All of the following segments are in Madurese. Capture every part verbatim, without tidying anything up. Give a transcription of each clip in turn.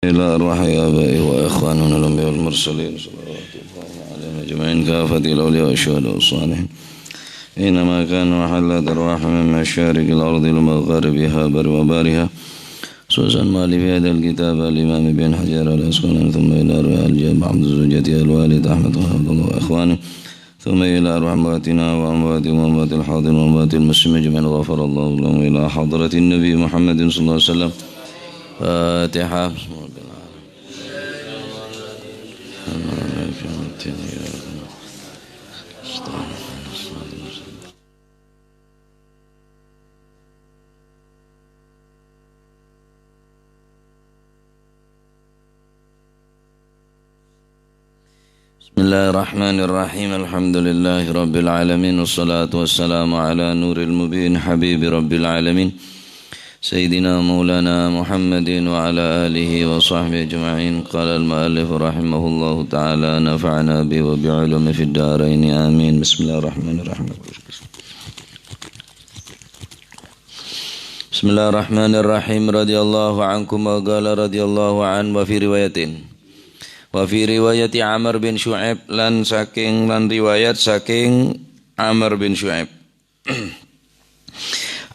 إلى أرواح آبائه وإخواننا الأنبياء والمرسلين، صلوات الله عليهم أجمعين، كافة الأولياء والشهداء والصالحين. إنما كان محلة أرواح من مشارق الأرض لمغاربها بر وبارها، خصوصا مؤلف هذا الكتاب الإمام ابن حجر العسقلاني، ثم إلى أرواح الجامع عبد الزوجة الوالد أحمد وعبد الله وإخوانه، ثم إلى أرواح أمواتنا وأمواتكم وأموات الحاضرين وأموات المسلمين أجمعين، غفر الله لهم، إلى حضرة النبي محمد صلى الله عليه وسلم. فاتحة. بسم الله الرحمن الرحيم. بسم الله الرحمن الرحيم. الحمد لله رب العالمين، والصلاة والسلام على نور المبين حبيب رب العالمين سيدنا مولانا محمد وعلى آله وصحبه أجمعين. قال المؤلف رحمه الله تعالى، نفعنا به وبعلومه في الدارين، آمين. بسم الله الرحمن الرحيم. Bismillahirrahmanirrahim. Radhiyallahu ankum wa qala radhiyallahu an wa fi riwayatin. Wa fi riwayati Amr bin Syu'aib, lan saking, lan riwayat saking Amr bin Syu'aib.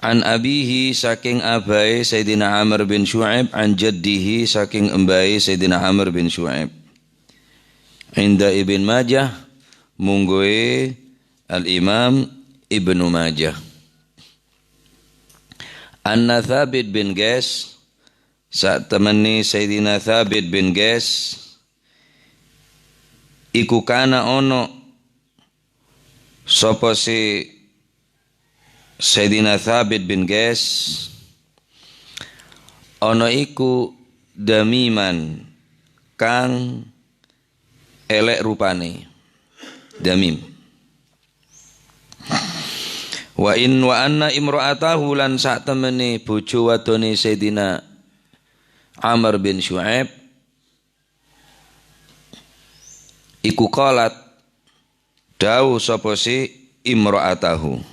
An abihi, saking abahe Sayyidina Amr bin Syu'aib, an jaddihi, saking embahe Sayyidina Amr bin Syu'aib. Inda Ibn Majah, mungguwe Al-Imam Ibnu Majah. Anna Thabit bin Qais, satemenne Sayyidina Thabit bin Qais, iku kana ono sapa si Sayyidina Thabit bin Qais, ono iku damiman kang elek rupane. Damim. Wa in, wa anna imra'atahu, lan satemene bojo wadone Sayyidina Amr bin Syu'aib, iku qalat, dawuh sapa si imra'atahu,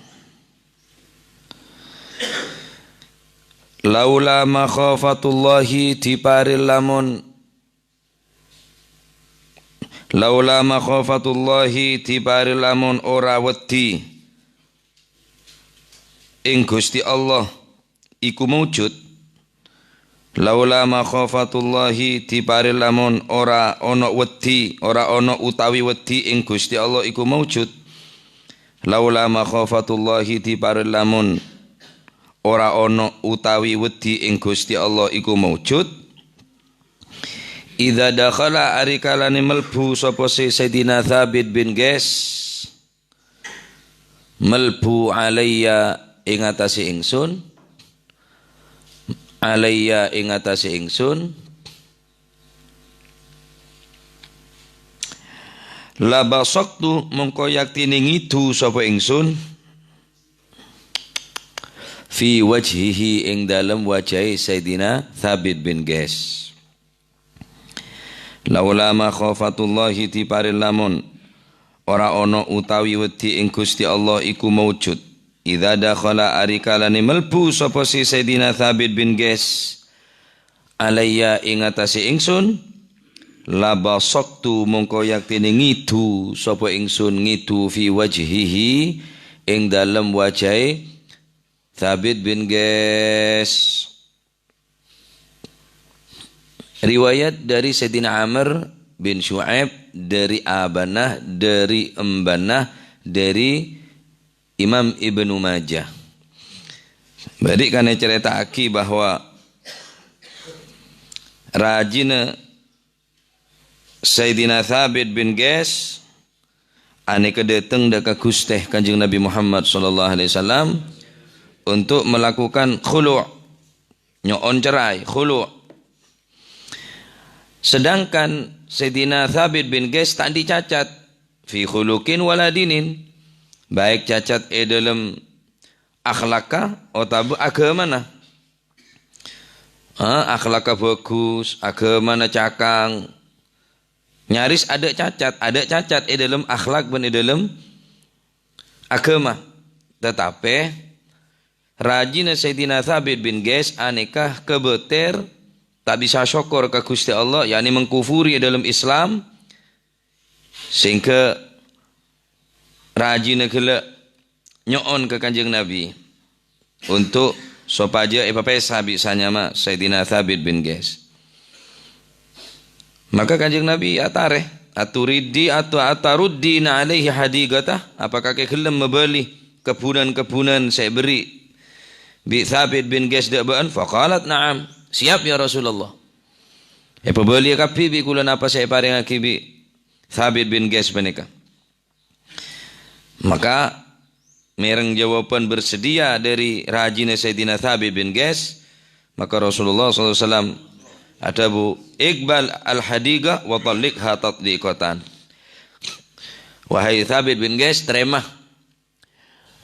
laula makhafatullahi, dipare lamun Laula makhafatullahi, dipare lamun ora wedi ing Gusti Allah iku maujud. Laula makhafatullahi, dipare lamun ora ana wedi, ora ana utawi wedi ing Gusti Allah iku maujud. Laula makhafatullahi, dipare lamun ora ana utawi wedi ing Gusti Allah iku maujud. Idza dakhala, ari kalane melbu sapa se Sayyidina Thabit bin Qais, melbu alayya ing atase ingsun, alayya ing atase ingsun, labasaqtu, mongko yaktine ngidu sapa ingsun, fi wajhihi, ing dalem wajahe Sayyidina Thabit bin Qais. Laula makhafatullahi, dipare lamun ora ana utawi wedi ing Gusti Allah iku maujud. Idza dakhala, ari kalane melbu sapa si Sayyidina Thabit bin Qais alayya ing atase ingsun, labasaqtu, mongko yaktine ngidu sapa ingsun, ngidu fi wajhihi, ing dalem wajahe Thabit bin Qais. Riwayat dari Sayyidina Amr bin Syu'aib, dari abana, dari embana, dari Imam Ibnu Majah. Bari' kan ecareta'agi bahwa rajina Sayyidina Thabit bin Qais aneka dhateng dha ka Guste Kanjeng Nabi Muhammad sallallahu alaihi wasallam untuk melakukan khulu', nyo'on cerai, khulu'. Sedangkan Sayyidina Thabit bin Qais ta' andi' cacat, fi khuluqin wala dinin, baik cacat e dhalem akhlaka otabâ aghâmana. Ah, akhlaka bagus, aghâmana cakang. Nyaris adâ' cacat, adâ' cacat e dhalem akhlak bân e dhalem aghâma. Tetapi, rajina Sayyidina Thabit bin Qais aneka kabâter ta' bisa sokkor ka Guste Allah, yakni mengkufuri e dhalem Islam, sehingga rajina ghellâ' nyo'on ka Kanjeng Nabi untuk sopajâ epapèsa bi' sanyama Sayyidina Tsabit bin Qais. Maka Kanjeng Nabi atarè, "Aturidi atu ataruddina alaihi hadiqatah? Apakah kè ghellem mabâli kebbhunan-kebbhunan sè èberri' bi' Tsabit bin Qais dâ' bâ'ân?" Faqalat, "Na'am." "Siap, ya Rasulullah. Èpabâliyâ kabbhi bi' kaulâ napa sè èparèngaghi bi' Tsabit bin Qais panèka." Maka, mèreng jawaban bersedia dâri rajina Sayyidina Tsabit bin Qais, maka Rasulullah sallallahu alaihi wasallam adhâbu, "Iqbal al-hadiqah wa talliqha tatliqatan." Wahai Tsabit bin Qais, tarèma,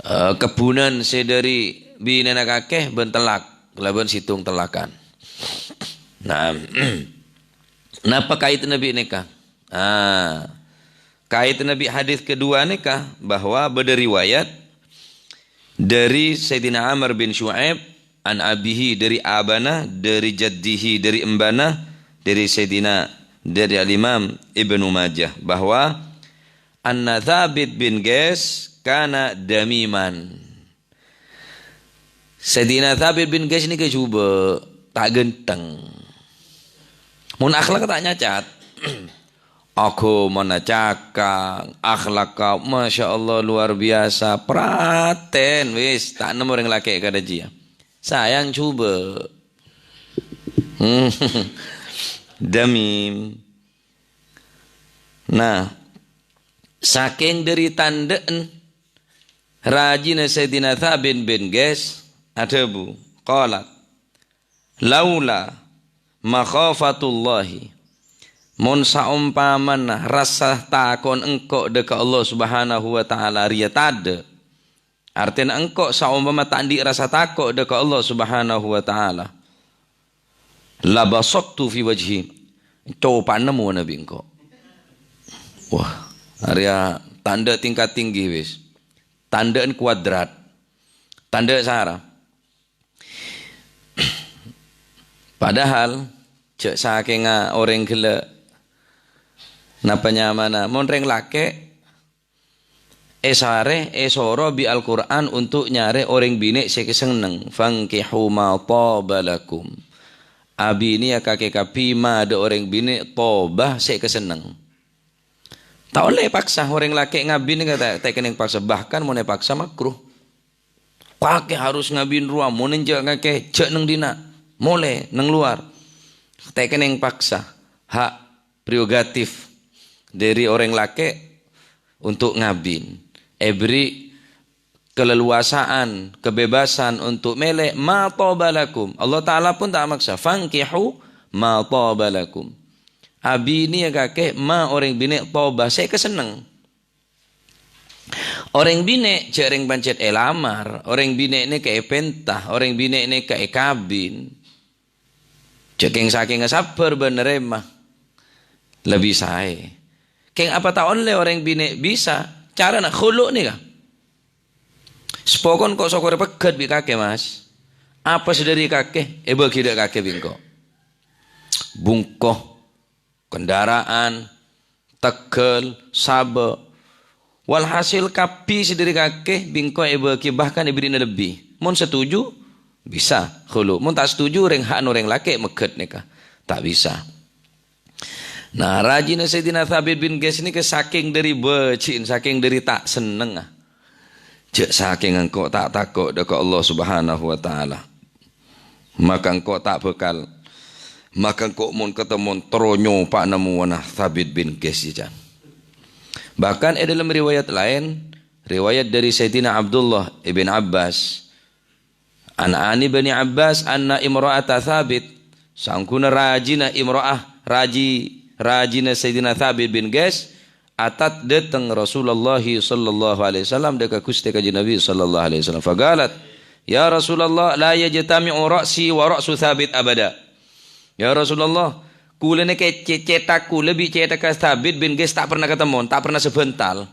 eh, kebbhunan sè dâri binèna kakè bân tellak, kalabân sèttong tellakan. Nah, napa kaitna bi' nèka? Ah, kaitna bi' hadis kedua nèka, bahwa bâdâ riwayat dâri Sayyidina Amr bin Syu'aib, an abihi, dâri abana, dâri jaddihi, dâri embana, dâri Sayyidina, dâri Al-Imam Ibnu Majah, bahwa anna Tsabit bin Qais kana damiman. Sayyidina Tsabit bin Qais nèka jhubâ', ta' ghântheng. Mon akhlak ta' nyacat. Aghâmana cakang, akhlakka, masya Allah, luar biasa. Pratèn, wis, ta' nemmo orèng lakè' kadhâjiyâ. Sayang jhubâ'. Damim. Nah, sakèng dâri tandhâ'en rajina Sayyidina Tsabit bin Qais adhâbu, qalat, "Laula makhafatullahi, mon saompamana rassa tako'en engko' dâ' ka Allah Subhanahu wa Ta'ala rèya tadhâ', artèna engko' saompama ta' andi' rassa tako' dâ' ka Allah Subhanahu wa Ta'ala, labasaqtu fi wajhi, copa'na mowana bi' engko'." Wah, arèya tandhâ tingkat tinggi wis. Tandhâ'en kuadrat. Tandhâ sara. Padahal, jhâ' sakènga orèng ghellâ' napa nyamana. Mon rèng lakè', èsarè, èsoro bi' Al-Qur'an untuk nyarè orèng binè' sè èkasenneng. "Fankihu ma thaba lakum." Abiniyâ kakè kabbhi ma dâ' orèng binè' thaba sè èkasenneng. Ta' ollè èpaksa, orèng lakè' ngabin ka ta', ta' kennèng paksa. Bahkan mon èpaksa makruh. Kakè harus ngabin rowa, mon enjâ' kakè jhâ' neng dinna', molè neng lowar. Ta' kennèng paksa, hak prerogatif dâri orèng lakè' untuk ngabin. Èberri' kaleluasaan, kebebasan untuk mèlè ma thaba lakum. Allah Ta'ala pun ta' maksa. "Fankihu ma thaba lakum." Abiniyâ kakè ma orèng binè' thaba sè èkasenneng. Orèng binè' jhâ' rèng pancèt èlamar, orèng binè' nèka èpènta, orèng binè' nèka èkabin. Jhâ' kèng-sakènga sabbhâr bân narèma. Lebbi saè. Kèng apa ta' ollè orèng binè' bisa? Carana khulu' nèka. Sapokon ko' sokorè pegghât bi' kakè, Mas. Apa sè dâri kakè, èbâgi dâ' kakè bi' engko'. Bungko, kendaraan, tegghâl, sabâ. Walhasil, kabbhi sè dâri kakè bi' engko' èbâgi, bahkan èberri'na lebbi. Mon setuju, bisa khulu'. Mon ta' setuju, rèng ha'na orèng lakè' megghât nèka. Ta' bisa. Nah, rajina Sayyidina Tsabit bin Qais nèka sakèng dâri bâji'en, sakèng dâri ta' sennengnga. Jhâ' sakèng engko' ta' tako' dâ' ka Allah Subhanahu wa Ta'ala. Maka engko' ta' bhâkal, maka engko' mon katemmo terro nyopa'na mowana Tsabit bin Qais, jhân. Bahkan è dâlem riwayat laèn, riwayat dâri Sayyidina Abdullah ibn Abbas, "An ani bani Abbas anna imra'ata Tsabit," saongghuna rajina imra'ah, raji, rajina Sayyidina Tsabit bin Qais, atat dâteng Rasulullah sallallahu alaihi wasallam, dâ' ka Ghustè Kanjeng Nabi sallallahu alaihi wasallam. Faqalat, "Ya Rasulullah, la yajtami'u ra'si wa ra'su Tsabit abada." "Ya Rasulullah, kaulâ nèka cè-, cèthak kaulâ bi' cèthakka Tsabit bin Qais ta' pernah katemmo, ta' pernah sabhântal.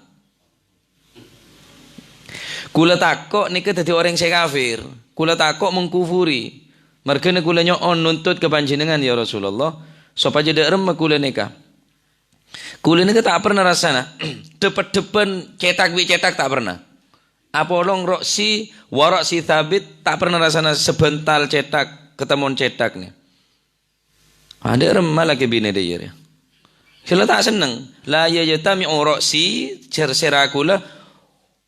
Kaulâ tako' nèka dhâddhi orèng sè kafir. Kaulâ tako' mengkufuri. Marghâna kaulâ nyo'on nuntut ka Panjhennengngan, ya Rasulullah, sopajâ dâ' remma kaulâ nèka. Kaulâ nèka ta' parna rassana dhep-dhebban cètak bi' cètak, ta' parna. Apolong ro'si, wa ro'si Tsabit, ta' parna rassana sabântal cètak, katemmon cètak nè. Adâ' remma lakè binè dâ' iyâ rèya. Sè la ta' senneng. "La yajtami'u ro'si," jhâr sèra kaulâ,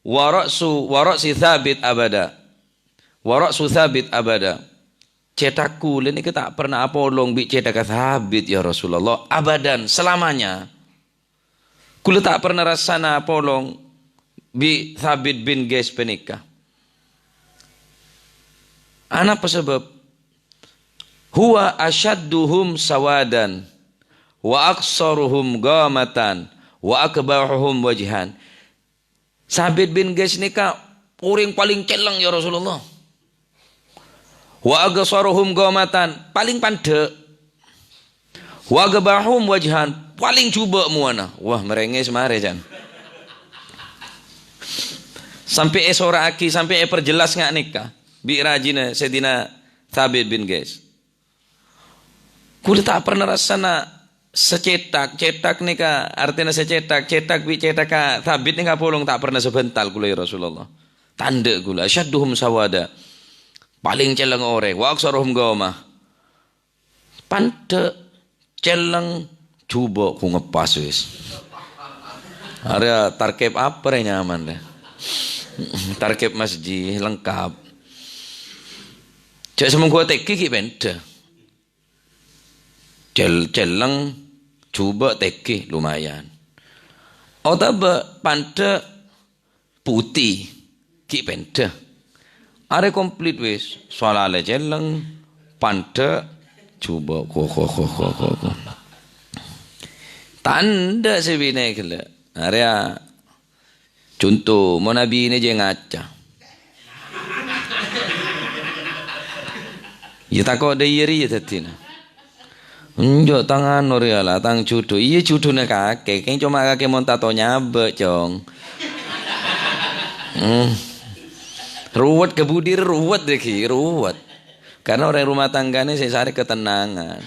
"wa ro'su, wa ro'si Tsabit abada. Wa ro'su Tsabit abada." Cètak kaulâ nèka ta' parna apolong bi' cètakka Tsabit, ya Rasulullah. Abadan, selamanya. Kaulâ ta' parna rassana apolong bi' Tsabit bin Qais panèka. Anapa sabâb? "Huwa asyadduhum sawadan, wa aqsaruhum ghamatan, wa aqbahuhum wajhan." Tsabit bin Qais nèka orèng palèng celleng, ya Rasulullah. "Wa aqsaruhum ghamatan," palèng pandhâ'. "Wa aqbahuhum wajhan," palèng jhubâ' mowana. Wah, marèngès marè, can. Sampè' èsora'aghi, sampè' èparjelas nga' nèka bi' rajina Sayyidina Tsabit bin Qais. Kaulâ ta' parna rassana sacètak, cètak nèka artèna sacètak, cètak bi' cètakka Tsabit nèka apolong ta' parna sabântal kaulâ, ya Rasulullah. Tandhâ kaulâ, "Asyadduhum sawada." Palèng celleng orèng, "wa aqsaruhum ghamah." Pandhâ', celleng, jhubâ', ku ngeppas wis. Arèya tarkib apa rè nyaman rè? Tarkib masjid lengkap. Jhâ' samongghu tèngghi ghi' pèndhâ. Cel-, celleng, jhubâ' tèngghi lumayan. Otabâ pandhâ' putih, ghi' pèndhâ. Arè komplit wis, salalè celleng, pandhâ', jhubâ', ko, ko, ko, ko, ko, ko. Tandhâ sè binè ghellâ'. Arèya conto, mon abinè jhâ' ngaca. Iyâ tako' dâ' iyâ rèya dhâddhina. Enjâ' tang anu rèya la, tang jhudhu. Iyâ, jhudhuna kakè, kèng coma kakè mon tato nyabâ', Cong. Hmm. Ruwet ka budi, ruwet rè ghi, ruwet. Karena orèng rumah tangga nè sè sarè ketenangan.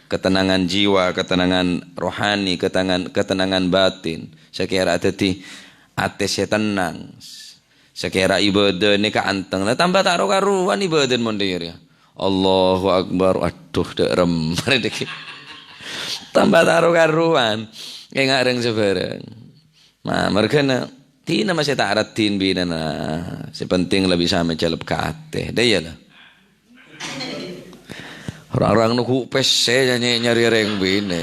Ketenangan jiwa, ketenangan rohani, ketenangan, ketenangan batin. Sakèra dhâddhi atè sè tennang. Sakèra ibâdâ nèka anteng, la tamba ta' ro-karowan ibâdâna mon dâ' iyâ rèya. Allahu Akbar, adhu, dâ' remma rè dhâggi'. Tamba ta' ro-karowan, enga' rèng sabârâng. Nah, marghâna, dina masè ta' raddhin binèna, sè penting la bisa macalep ka atè. Dâ' iyâ la. Rang-rang nunggu pèssè nyè-, nyarè rèng binè.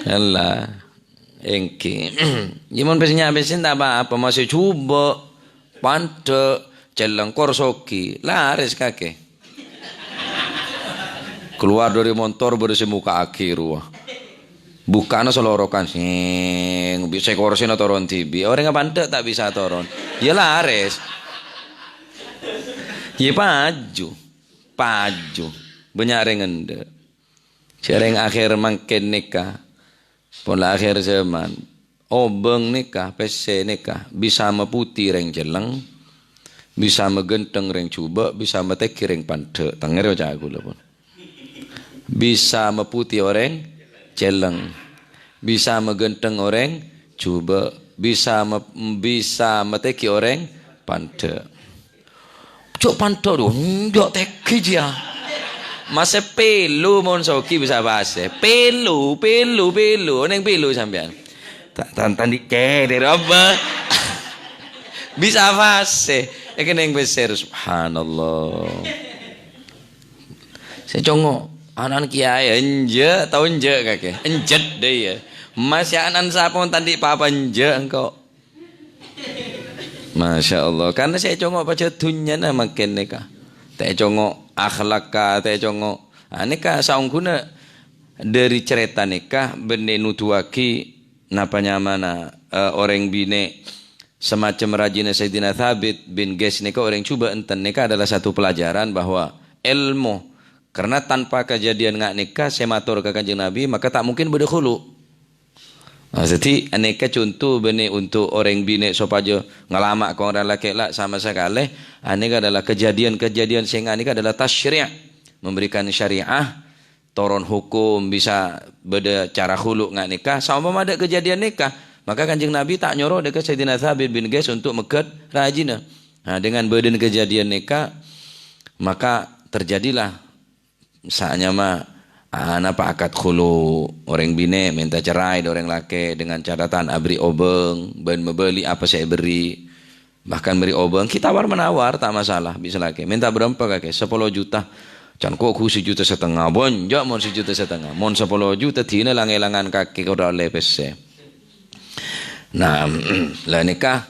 Ella, èngghi. Yâ, mon pèssè nya-, pèssè ta' pa-apa, masè jhubâ', pandhâ', celleng, kor soghi, larès kakè. Keluar dâri montor, bâdâ sè moka'aghi rowa. Bukka'na salorokan, sèng, bi-, sè korsèna toron dhibi'. Orèngnga pandhâ' ta' bisa toron. Yâ larès. Yâ paju. Paju. Bânnya' rèng endâ'. Jhâ' rèng akhèr mangkèn nèka. Pola akhèr zaman. Obâng nèka, pèssè nèka. Bisa maputè rèng celleng. Bisa maghântheng rèng jhubâ'. Bisa matèngghi rèng pandhâ'. Tengngèrè oca' kaulâ pon. Bisa maputè orèng celleng. Bisa maghântheng orèng jhubâ'. Bisa ma-, bisa matèngghi orèng pandhâ'. Jhâ' pandhâ', dhu, enjâ' tèngghi, jiyâ. Masè pèlo mon soghi bisa pasè. Pèlo, pèlo, pèlo. Neng pèlo sampèyan. Ta-, tan-, tandhi' cèdèr apa? Bisa pasè. Èkennèng pèssè, subhanallah. Sè congo', ana'na kiyaè, enjâ', tao enjâ' kakè. Enjâ' dâ' iyâ. Masè ana'na sapa mon tandhi' pa-apa enjâ' engko'. Masya Allah. Karena sè ècongo' pajhât dhunnyana mangkèn nèka. Ta' ècongo' akhlakka, ta' ècongo'. Ah, nèka saongghuna dâri carèta nèka bânnè nuduwaghi napa nyamana, eh, orèng binè' semacam rajina Sayyidina Tsabit bin Qais nèka orèng jhubâ' enten nèka adalah satu pelajaran bahwa èlmo, karena tanpa kejadian nga' nèka sè mator ka Kanjeng Nabi, maka ta' mungkin bâdâ khulu'. Nah, jadi aneka contoh bânnè untuk orèng binè' sopajâ ngalama' ka orèng lakè' la sama sakalè. Aneka adalah kejadian-kejadian sè nga-, aneka adalah tasyri', memberikan syariah, toron hukum, bisa bâdâ cara khulu' nga-, neka. Saompama ada kejadian neka, maka Kanjeng Nabi ta' nyoro dâ' ka Sayyidina Thabit bin Qais untuk meghât rajina. Nah, dengan bâdâna kejadian neka, maka terjadilah Sa'nyama, ah, napa akad khulu', orèng binè' mènta cerai dâ' orèng lakè' dengan catatan aberri' obâng bân mabâli apa sè èberri'. Bahkan berri' obâng, ghi' tawar-menawar, ta' masalah, bisa lakè'. Mènta bârâmpa kakè? Sapolo juta. Can ko' ghu sajuta satengnga. Bânnya' mon sajuta satengnga. Mon sapolo juta, dina lang-èlangan kakè kodhu ollè pèssè. Nah, la nèka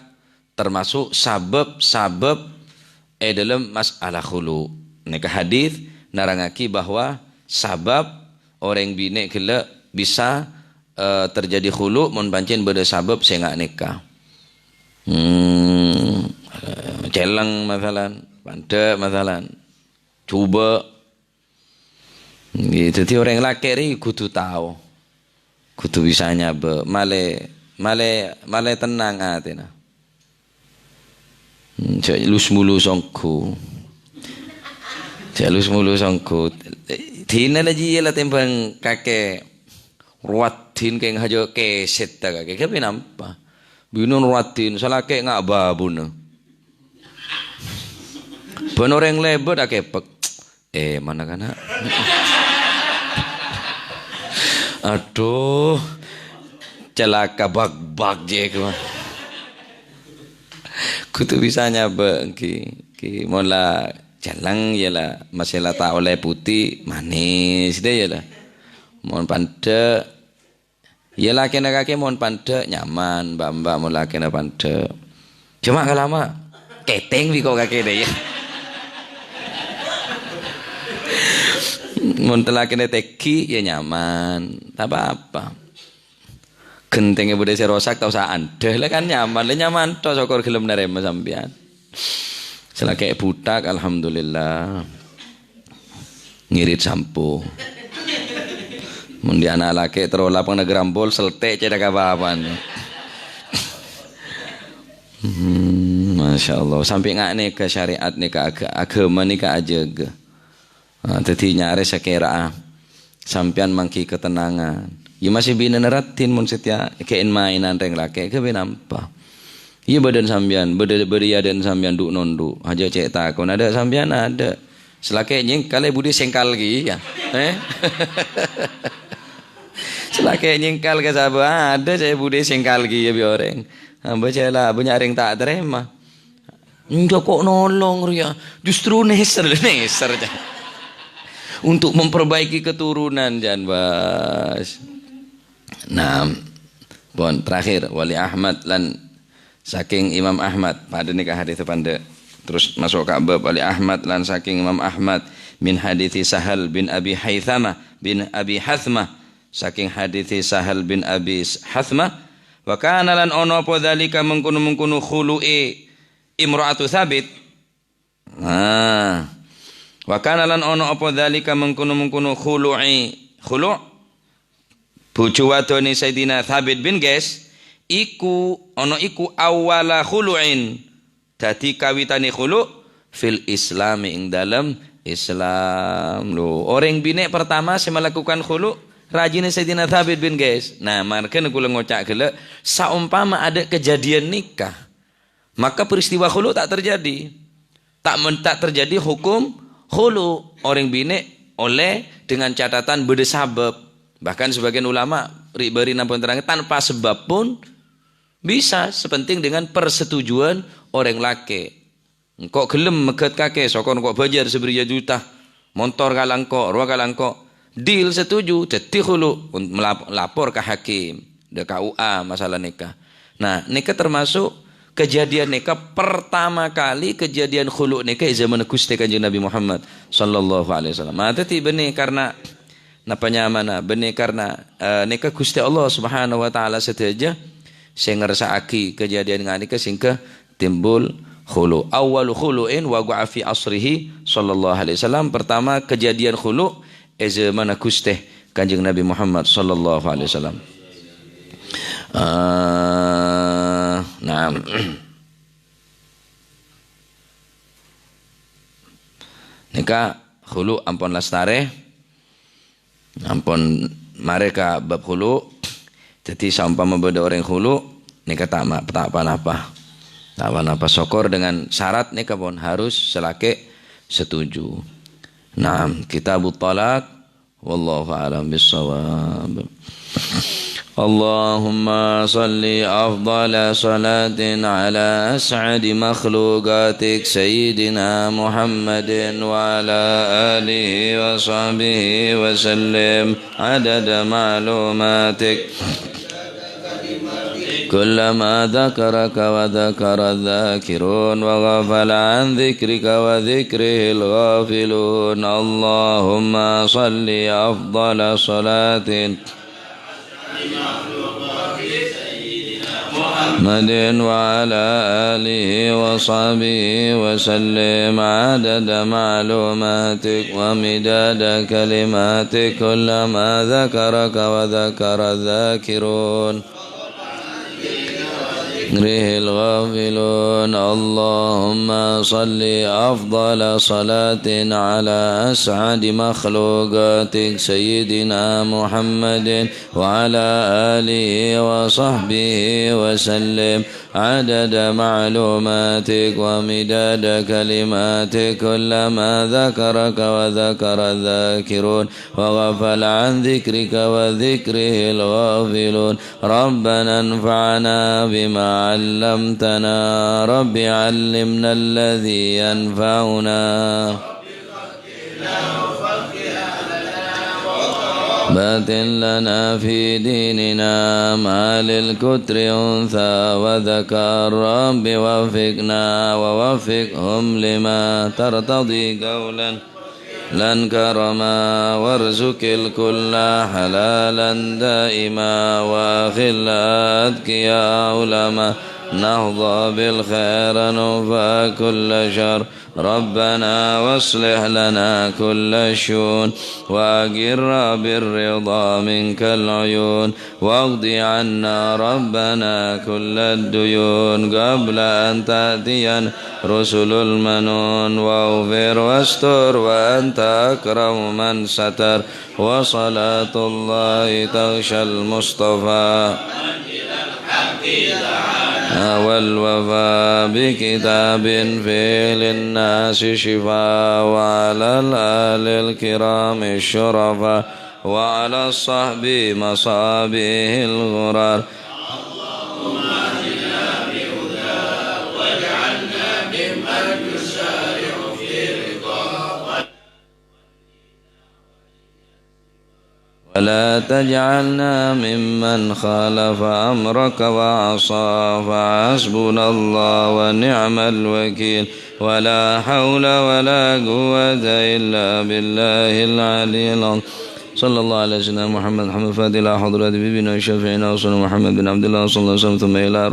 termasuk sabâb-sabâb è dâlem masalah khulu'. Nèka hadis nerrangngaghi bahwa sabâb orèng binè' ghellâ' bisa, eh, terjadi khulu' mon pancèn bâdâ sabâb sè nga-, nèka. Hmm, eh, celleng masalan, pandâ' masalan, jhubâ'. Ngghi, dhâddhi orèng lakè' rè kodhu tao. Kodhu bisa nyabâ', malè, malè, malè tennang atèna. Hmm, jhâ' lus-mulus ongghu. Jhâ' lus-mulus ongghu. Dina la jiyâ la tèmbhâng kakè rowadin kèng hajâ kèsèt ta' kakè. Ghâbây napa? Binèna rowadin, salakè' nga' babuna. Bân orèng lèbât akèpèk. Eh, mana kana'? Aduh, calaka bak-bak jè, gua. Kodhu bisa nyabâ', ghi, ghi. Mon la celleng, yâ la, masè la ta' ollè putih, manis, dâ, yâ la. Mon pandâ', Iyâ, lakèna kakè mon pandâ' nyaman, mbak-mbak mon lakèna pandâ'. Coma kalama, kètèng bi' ko' kakè dâ, yâ. Mon lakèna tèngghi, yâ nyaman, ta' pa-apa. Ghentèngnga bâdâ sè rosak, ta' osa andhâ, la kan nyaman, la nyaman to, sokor ghellem narèma sampèyan. Salakè' butak, alhamdulillah. Ngirit sampo. Mon dâ' ana' lakè' terro lapang na grambol, seltè' cè' dâ' ka papan. Hmm, Masya Allah. Sampè' nga' nèka syariat nèka aga-, aghâma nèka ajâgâ. Ah, dhâddhi nyarè sakèra'a sampèyan mangghi katennangan. Iyâ masè binèna raddhin mon satèya kè'èn maènan rèng lakè', ghâbây napa? Iyâ bâdâna sampèyan, bâdâ, bâdâ è adâ'na sampèyan du'-nondu'. Hajâ cè' takon, adâ' sampèyan adâ'. Salakè' nyèngkal è budi sèngkal ghi, yâ. Eh? Salakè' nyèngkal ka sabâ, adâ' sè è budi sèngkal ghi, yâ, bi' orèng. Amba cè' la, bânnya' rèng ta' tarèma. Enggak kok nolong, Ria. Justru nèser, nèser, Cak. Untuk memperbaiki keturunan, Jan Bas. Nah, pon terakhir, Wali Ahmad lan saking Imam Ahmad. Padâ nèka hadis pandâ'. Terus masuk ka bab Wali Ahmad lan saking Imam Ahmad min haditsi Sahal bin Abi Haitsamah bin Abi Hatsmah. Saking haditsi Sahal bin Abi Hatsmah, "Wa kana lan ono apa dzalika mengkono-mengkono khulu'e imra'atu Tsabit." Nah, "Wa kana lan ono apa dzalika mengkono-mengkono khulu'i, khulu', bojo wadone Sayyidina Tsabit bin Qais, iku, ono iku awwala khulu'in." Dadi kawitane khulu' fil Islami ing dalem Islam. Lho, oreng bine' pertama se melakukan khulu' rajina Sayyidina Thabit bin Qais. Nah, margana kula ngoca' gella', saompama ada kejadian nikah, maka peristiwa khulu' tak terjadi. Tak men-, tak terjadi hukum khulu'. Oreng bine' oleh dengan catatan bada sabab. Bahkan sebagian ulama ri-, bari nampun terang tanpa sebab pun bisa, sepenting dengan persetujuan oreng lake'. Engko' gelem megat kake, soko engko' bajar sabariya juta, montor kala engko', rowa kala engko'. Deal, setuju, daddi khulu', un-, melap-, lapor ka hakim, da K U A masalah nikah. Nah, neka termasuk kejadian neka pertama kali kejadian khulu' neka e zaman Guste Kanjeng Nabi Muhammad sallallahu alaihi wasallam. Nah, daddi benne karena Napa nyamana? Benne karna, eh, neka Guste Allah Subhanahu wa Ta'ala sadaja se ngersa'agi kejadian ganeka sehingga timbul khulu'. Awwalu khulu'in waqa'a fi asrihi sallallahu alaihi wasallam. Pertama kejadian khulu' e zamana Guste Kanjeng Nabi Muhammad sallallahu alaihi wasallam. Eh, nah. Nèka khulu' ampon lastarè. Ampon marè ka bab khulu'. Dhâddhi, saompama bâdâ orèng khulu', nèka ta' ma-, ta' pa-napa. Ta' pa-napa. Sokor dengan syarat nèka pon harus sè lakè' setuju. Naam, Kitabut Thalaq. Wallahu a'lam bissawab. اللهم صل أفضل صلاة على أسعد مخلوقاتك سيدنا محمد وعلى آله وصحبه وسلم عدد معلوماتك. كلما ذكرك وذكر الذاكرون وغفل عن ذكرك وذكره الغافلون. اللهم صل أفضل صلاة محمد وعلى آله وصحبه وسلم عدد معلوماتك ومداد كلماتك كلما ذكرك وذكر الذاكرون ذكره الغافلون. اللهم صل أفضل صلاة على أسعد مخلوقاتك سيدنا محمد وعلى آله وصحبه وسلم عدد معلوماتك ومداد كلماتك كلما ذكرك وذكر الذاكرون وغفل عن ذكرك وذكره الغافلون. ربنا انفعنا بما علمتنا. رب علمنا الذي ينفعنا. بارك لنا في ديننا مع للكتر أنثى وذكر. رب وفقنا ووفقهم لما ترتضي قولا لن كرما وارزق الكل حلالا دائما وأخلاء أتقياء علماء نحظى بالخير نكفى كل شر. ربنا واصلح لنا كل الشؤون وأقر بالرضا منك العيون واقض عنا ربنا كل الديون قبل أن تأتينا رسل المنون واغفر واستر وأنت أكرم من ستر وصلاة الله تغشى المصطفى والوفاء بكتاب فيه للناس شفاء وعلى الآل الكرام الشرفاء وعلى الصحب مصابيح الغرار. ولا تجعلنا ممن خالف أمرك وعصى. فحسبنا الله ونعم الوكيل. ولا حول ولا قوة إلا بالله العلي العظيم. صلى الله على سيدنا محمد، محمد الفاتح لحضرة حبيبنا وشفيعنا وصلى محمد بن عبد الله صلى الله عليه وسلم، ثم إلى